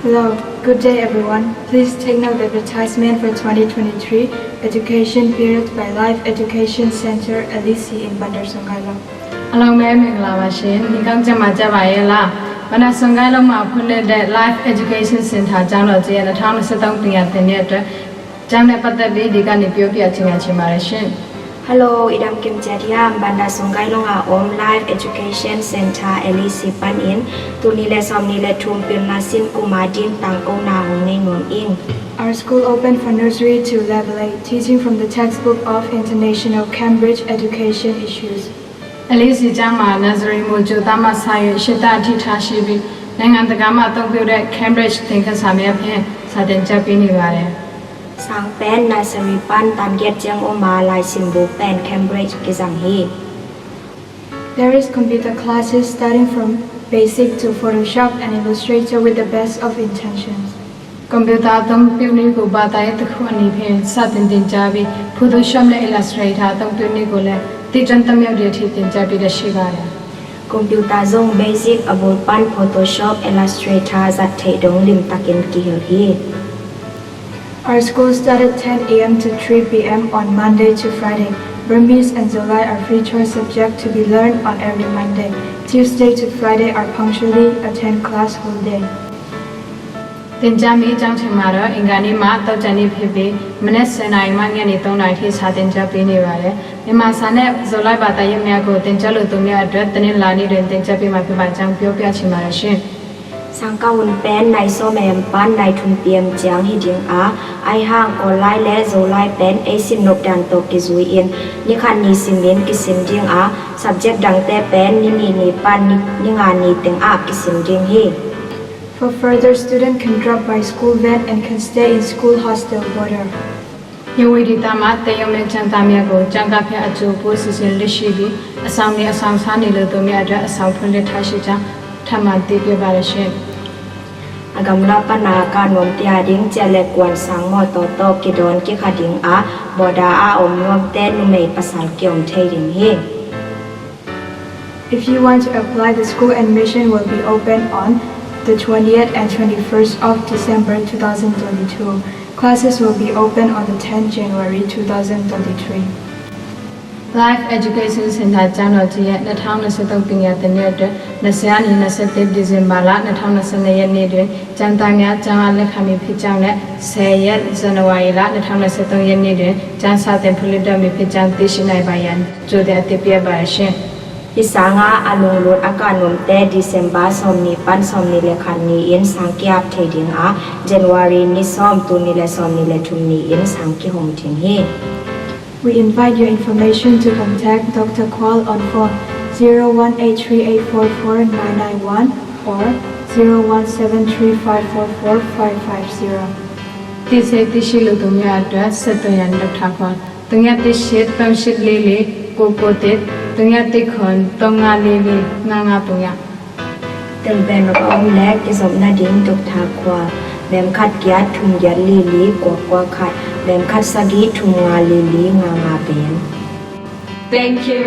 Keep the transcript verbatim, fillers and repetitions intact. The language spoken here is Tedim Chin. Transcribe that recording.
Hello, good day everyone. Please take note the advertisement for twenty twenty-three education period by Life Education Center, L E C in Bandar Sungai Long. အားလုံးပဲမင်္ဂလာပါရှင်။ နှင်းကောင်းကျန်းမာကြပါရဲ့လား။ ဘန်ဒါဆွန်ကိုင်းလုံးမှာဖွင့်လှစ်တဲ့ Life Education Center ကျောင်းတော်ကြီးရဲ့ နှစ်ထောင်နှစ်ဆယ့်သုံး ပညာသင်နှစ်အတွက် ကျောင်းနဲ့ပတ်သက်ပြီးဒီကနေပြောပြချင်တာချင်ပါတယ်ရှင်။ Hello, i dam kim ciat hiam? Banda Sunggai Long a om Life Education Center, L E C panin tul nih le sawmnih le thum pilna sin kum a ding tangkona hong nei nuam ing. Our school open for nursery to level eight, teaching from the textbook of International Cambridge Education Issues. L E C ကျောင်းမှာ nursery module သားမှစ၍ရှစ်တန်းအထိထားရှိပြီးနိုင်ငံတကာမှအသုံးပြုတဲ့ Cambridge သင်ခန်းစာများဖြင့်စာသင်ကြားပေးနေပါတယ်။ Sang pen nursery pan tan giat ciang om a, laisim bu pen Cambridge kizang hi. There is computer classes starting from basic to Photoshop and Illustrator with the best of intentions. Computer အသုံးပြုနည်းကိုဘာသာရပ်တစ်ခုအနေဖြင့်စတင်သင်ကြားပြီး Photoshop နဲ့ Illustrator အသုံးပြုနည်းကိုလည်းသိကျွမ်းသမျှတွေအထိသင်ကြားပေးရရှိပါတယ်။ Computer zong basic a bul pan Photoshop, Illustrator zat theih dong limtakin kihel hi. Our school started ten a m to three p m on Monday to Friday. Burmese and Zolai are free choice subject to be learned on every Monday. Tuesday to Friday are punctually attend class whole day. သင်ကြားမည့်အကြောင်းချိန်မှာတော့အင်္ဂါနေ့မှသောကြာနေ့ဖြစ်ပြီးမနက်ဆယ်နာရီမှညနေသုံးနာရီထိစာသင်ကြားပေးနေပါတယ်။ မြန်မာစာနဲ့ဇိုလိုက်ဘာသာရပ်များကိုသင်ကြားလိုသူများအတွက်တနင်္လာနေ့တွင်သင်ကြားပေးမှာဖြစ်ပါကြောင်းပြောပြချင်ပါတယ်ရှင်။ Sangkah hun pen nai sawm a.m. pan nai thum p.m. ciang hi ding a, aihang Kawllai le Zolai pen ei simnop dan tawh kizui-in ni khat ni simin kisim ding a, subject dangte pen ni nih ni pan ni, ni nga ni tengah kisim ding hi. For further, student can drop by school van and can stay in school hostel border. ရပ်ဝေးဒေသမှသင်ယူမယ့်ကျောင်းသားများကိုကျောင်းကားဖြင့်အကြိုအပို့စီစဉ်လျက်ရှိပြီးအဆောင်နေအဆောင်စားနေလိုသူများအတွက်အဆောင်ဖွင့်လှစ်ထားရှိကြောင်းထပ်မံသိပေးပါရရှင်။ A gamla pana ka nuamte a ding ciah le kuan sang mawtaw tawh kidawn kikha ding a, border a om nuamte numei pasal kiom thei ding hi. If you want to apply, the school admission will be open on the twentieth and twenty-first of December two thousand twenty-two. Classes will be open on the tenth January two thousand twenty-three. Life Education Center ကျောင်းတော်ကြီးရဲ့နှစ်ထောင်နှစ်ဆယ့်သုံးပညာသင်နှစ်အတွက်နှစ်ဆယ့်နှစ်ဆယ့်သုံး December လနှစ်ထောင်နှစ်ဆယ့်နှစ်ရက်နေ့တွင်ကျောင်းသားများကျောင်းအပ်လက်ခံမည်ဖြစ်ကြောင်းနဲ့ဆယ်ရက် January လနှစ်ထောင်နှစ်ဆယ့်သုံးရက်နေ့တွင်ကျောင်းစတင်ဖွင့်လှစ်တော့မည်ဖြစ်ကြောင်းသိရှိနိုင်ပါရန်ကြိုတင်အသိပေးအပ်ပါရရှင်။ Hi sanga a lunglut a ka nuamte December sawmnih pan sawmnih le khat ni-in sang ki-ap thei ding a, January ni sawm tul nih le sawmnih le thum ni-in sang kihong ding hi. We invite your information to contact Doctor Kual on phone zero one eight three eight four four nine nine one or zero one seven three five four four five five zero. သိစေသိရှိလိုသူများအတွက်ဆက်သွယ်ရန် Doctor Kual သုညသစ်ရှစ်သုံးရှစ်လေးလေးကိုကိုသစ်သုညသစ်ခွန်သုံးငါလေးလေးငါးငါးသုည Tel pen a om le kizopna ding Doctor Kual, mem khat giat thum giat li li kua kua khat, mem khat sagih thum nga li li nga nga pen. Thank you.